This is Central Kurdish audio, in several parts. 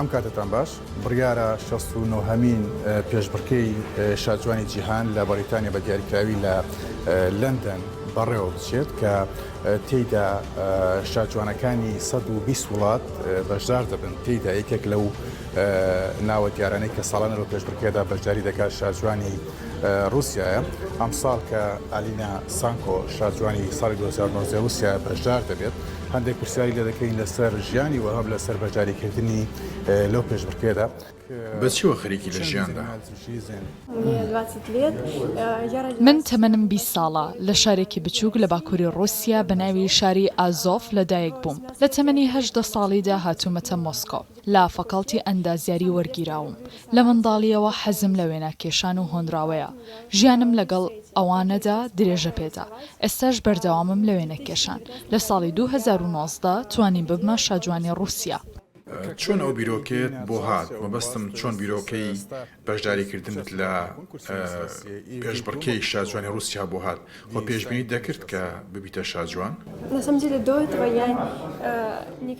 ئەم کاتەتان باش. بڕیارە 69 هەمین پێشبڕکێی شاجوانی جیهان لە بەڕیتانیا بە دیاریکراوی لە لەندەن بەڕێوە بچێت کە تێیدا شاجوانەکانی 120 وڵات بەشدار دەبن تێیدا یەکێک لەو ناوە دیارانەی کە ساڵانە لەو پێشبڕکێدا بەشداری دەکات شاجوانی ڕووسیایە ئەمساڵ کە ئالینا سانکۆ شاجوانی ساڵی 2019 ڕووسیا بەشدار دەبێت هەندێک پرسیاری لێ دەکەین لەسەر ژیانی و هەم لەسەر بەشداریکردنی لەو پێشبڕکێدا. بە چیوە خەریکی لە ژیاندا؟ من تەمەنم 20 ساڵە، لە شارێکی بچووک لە باکووری ڕووسیا بە ناوی شاری ئازۆف لەدایک بووم. لە تەمەنی 18 ساڵیدا هاتوومەتە مۆسکۆ. لە فاکەڵتی ئەندازیاری وەرگیراوم. لە منداڵییەوە حەزم لە وێناکێشان و هۆنراوەیە. ژیانم لەگەڵ ئەوانەدا درێژە پێدا. ئێستاش بەردەوامم لە وێنەکێشان. لە ساڵی 2019 توانیم ببمە شاجوانی ڕووسیا. چۆن ئەو بیرۆکەیەت بۆ هات؟ مەبەستم چۆن بیرۆکەی بەشداریکردنت لە پێشبڕکێی شاجوانی ڕووسیا بۆ هات؟ خۆ پێشبینیت دەکرد کە ببیتە شاجوان؟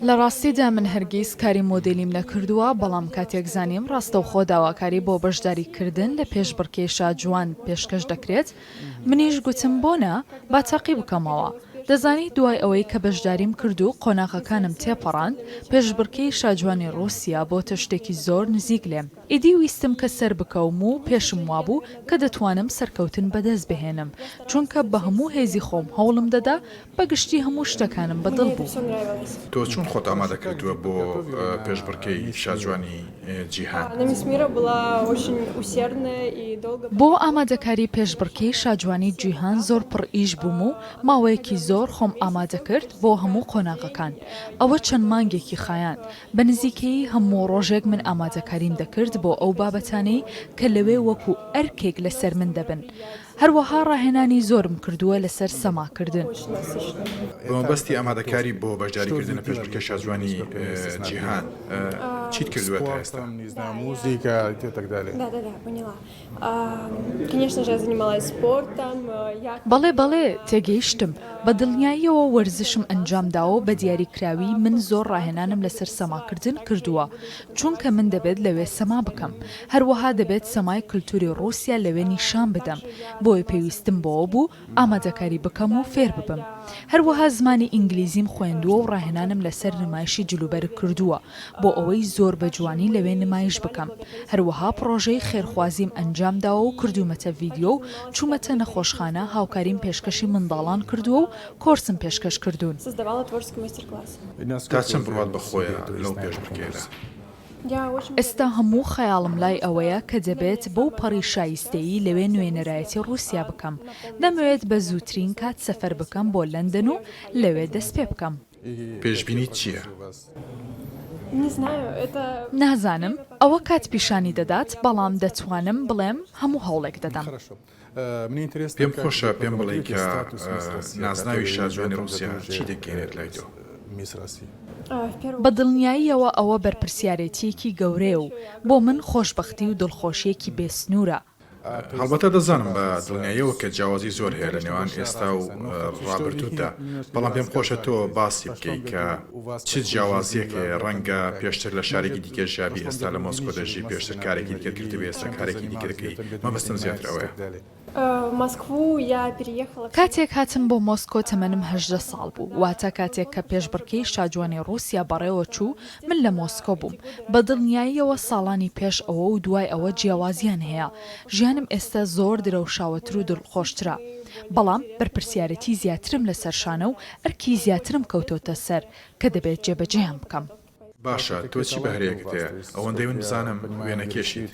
لە ڕاستیدا من هەرگیز کاری مۆدێلیم نەکردووە، بەڵام کاتێک زانیم ڕاستەوخۆ داواکاری بۆ بەشداریکردن لە پێشبڕکێی شاجوان پێشکەش دەکرێت، منیش گوتم بۆ نا، با تاقی بکەمەوە. دەزانی دوای ئەوەی کە بەشداریم کرد و قۆناغەکانم تێپەڕاند، پێشبڕکێی شاجوانی ڕووسیا بۆتە شتێکی زۆر نزیک لێم. ئیدی ویستم کە سەربکەوم و پێشم وابوو کە دەتوانم سەرکەوتن بەدەست بهێنم، چونکە بە هەموو هێزی خۆم هەوڵم دەدا، بە گشتی هەموو شتەکانم بە دڵ بوو. تۆ چۆن خۆت ئامادە کردووە بۆ پێشبڕکێی شاجوانی جیهان؟ بۆ ئامادەکاری پێشبڕکێی شاجوانی جیهان زۆر پڕ ئیش بووم و ماوەیەکی زۆر خۆم ئامادە کرد بۆ هەموو قۆناغەکان، ئەوە چەند مانگێکی خایاند، بە نزیکەیی هەموو ڕۆژێک من ئامادەکاریم دەکرد بۆ ئەو بابەتانەی کە لەوێ وەکو ئەرکێک لەسەر من دەبن. هەروەها ڕاهێنانی زۆرم کردووە لەسەر سەماکردن. بە مەبەستی ئامادەکاری بۆ بەشداریکردن لە پێشبڕکێی شاجوانی جیهان چیت کردووە تا ئێستا؟ بەڵێ بەڵێ تێگەیشتم، بە دڵنیاییەوە وەرزشم ئەنجامداوە و بە دیاریکراوی من زۆر ڕاهێنانم لەسەر سەماکردن کردووە، چونکە من دەبێت لەوێ سەما بکەم، هەروەها دەبێت سەمای کلتوری ڕووسیا لەوێ نیشان بدەم، بۆیە پێویستم بەوە بوو ئامادەکاری بکەم و فێر ببم. هەروەها زمانی ئینگلیزیم خوێندووە و ڕاهێنانم لەسەر نمایشی جلوبەرگ کردووە بۆ ئەوەی زۆر بە جوانی لەوێ نمایش بکەم. هەروەها پڕۆژەی خێرخوازیم ئەنجام داوە و کردوومەتە ڤیدیۆ و چوومەتە نەخۆشخانە هاوکاریم پێشکەشی منداڵان کردووە و کۆرسم پێشکەش کردوون. تا چەند بڕوات بە خۆیە لەو پێشبڕکێیەدا؟ ئێستا هەموو خەیاڵم لای ئەوەیە کە دەبێت بەو پەڕی شایستەیی لەوێ نوێنەرایەتی ڕووسیا بکەم. دەمەوێت بە زووترین کات سەفەر بکەم بۆ لەندەن و لەوێ دەستپێبکەم. پێشبینیت چییە؟ نازانم، ئەوە کات پیشانی دەدات، بەڵام دەتوانم بڵێم هەموو هەوڵێک دەدەم. پێم خۆشە پێم بڵێی کە نازناوی شاجوانی ڕووسیا چی دەگەیەنێت لای تۆ؟ بە دڵنیاییەوە ئەوە بەرپرسیارێتییەکی گەورەیە و بۆ من خۆشبەختی و دڵخۆشییەکی بێسنوورە. هەڵبەتە دەزانم بە دڵنیاییەوە کە جیاوازی زۆر هەیە لە نێوان ئێستا و ڕابردووتدا، بەڵام پێم خۆشە تۆ باسی بکەی کە چ جیاوازییەک هەیە، ڕەنگە پێشتر لە شارێکی دیکە ژیابی ئێستا لە مۆسکۆ دەژی، پێشتر کارێکی دیکەت کردبێ ئێستا کارێکی دیکە دەکەی، مەبەستم زیاتر ئەوەیە. کاتێک هاتم بۆ مۆسکۆ تەمەنم 18 ساڵ بوو، واتە کاتێک کە پێشبڕکێی شاجوانی ڕووسیا بەڕێوە چوو من لە مۆسکۆ بووم. بە دڵنیاییەوە ساڵانی پێش ئەوە و دوای ئەوە جیاوازییان هەیە. ژیانم ئێستا زۆر درەوشاوەتر و دڵخۆشترە. بەڵام بەرپرسیارێتی زیاترم لەسەر شانە و ئەرکی زیاترم کەوتۆتە سەر کە دەبێت جێبەجێیان بکەم. باشە تۆ چی بەهرەیەکت هەیە؟ ئەوەندەی من بزانم وێنەکێشیت.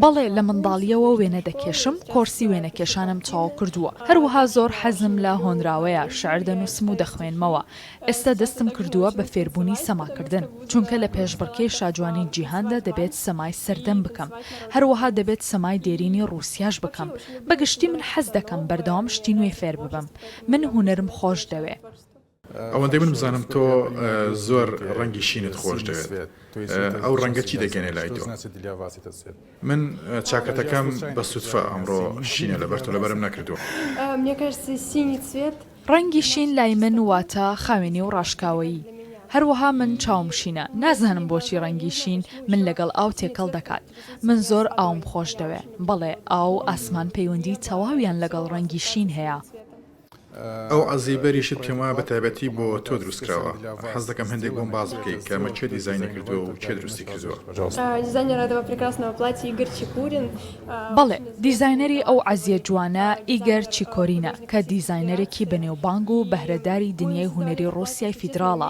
بەڵێ، لە منداڵییەوە وێنە دەکێشم، کۆرسی وێنەکێشانم تەواو کردووە. هەروەها زۆر حەزم لە هۆنراوەیە، شیعر دەنووسم و دەخوێنمەوە. ئێستا دەستم کردووە بە فێربوونی سەماکردن، چونکە لە پێشبڕکێی شاجوانی جیهاندا دەبێت سەمای سەردەم بکەم، هەروەها دەبێت سەمای دێرینی ڕووسیاش بکەم. بە گشتی من حەز دەکەم بەردەوام شتی نوێ فێر ببم. من هونەرم خۆش دەوێ. ئەوەندەی من بزانم تۆ زۆر ڕەنگی شینت خۆش دەوێت، ئەو ڕەنگە چی دەگەیەنێ لای تۆ؟ من چاکەتەکەم بە سوتفە ئەمڕۆ شینە لەبەر تۆ لەبەرم نەکردووە. ڕەنگی شین لای من واتە خاوێنی و ڕاشکاوەیی. هەروەها من چاوم شینە، نازانم بۆچی ڕەنگی شین من لەگەڵ ئاو تێکەڵ دەکات. من زۆر ئاوم خۆش دەوێ. بەڵێ، ئاو و ئاسمان پەیوەندیی تەواویان لەگەڵ ڕەنگی شین هەیە. ئەو عەزیەی بەریشت پێم وایە بە تایبەتی بۆ تۆ دروست کراوە. حەز دەکەم هەندێک بۆم باس بکەی کە ئەمە کێ دیزاینی کردووە و کێ دروستی کردووە؟ بەڵێ، دیزاینەری ئەو عەزیە جوانە ئیگەر چیکۆرینە کە دیزاینەرێکی بەنێوبانگ و بەهرەداری دنیای هونەری ڕووسیای فیدراڵە.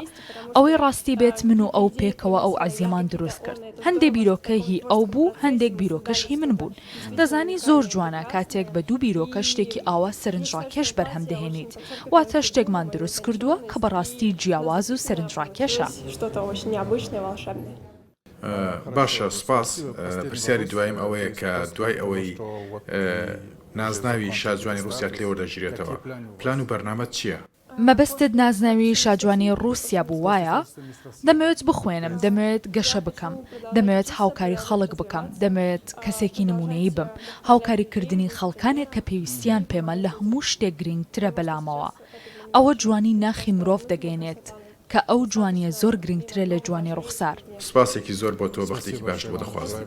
ئەوەی ڕاستی بێت من و ئەو پێکەوە ئەو عەزیەمان دروست کرد. هەندێ بیرۆکە هی ئەو بوو، هەندێک بیرۆکەش هی من بوون. دەزانی زۆر جوانە کاتێک بە دوو بیرۆکە شتێکی ئاوا سەرنجڕاکێش بەرهەم دەهێنیت. واتە شتێکمان دروست کردووە کە بەڕاستی جیاواز و سەرنجڕاکێشە. باشە سوپاس، پرسیاری دواییم ئەوەیە کە دوای ئەوەی نازناوی شاجوانی ڕووسیات لێ وەردەگیرێتەوە، پلان و بەرنامەت چییە؟ مەبەستت نازناوی شاجوانی ڕووسیا بوو وایە؟ دەمەوێت بخوێنم، دەمەوێت گەشە بکەم، دەمەوێت هاوکاری خەڵک بکەم، دەمەوێت کەسێکی نموونەیی بم، هاوکاریکردنی خەڵکانێک کە پێویستیان پێمە لە هەموو شتێک گرینگترە بەلامەوە. ئەوە جوانی ناخی مرۆڤ دەگەیەنێت کە ئەو جوانیە زۆر گرنگترە لە جوانی ڕوخسار. سوپاسێکی زۆر بۆ تۆ بەختێکی باشت بۆ دەخوازم.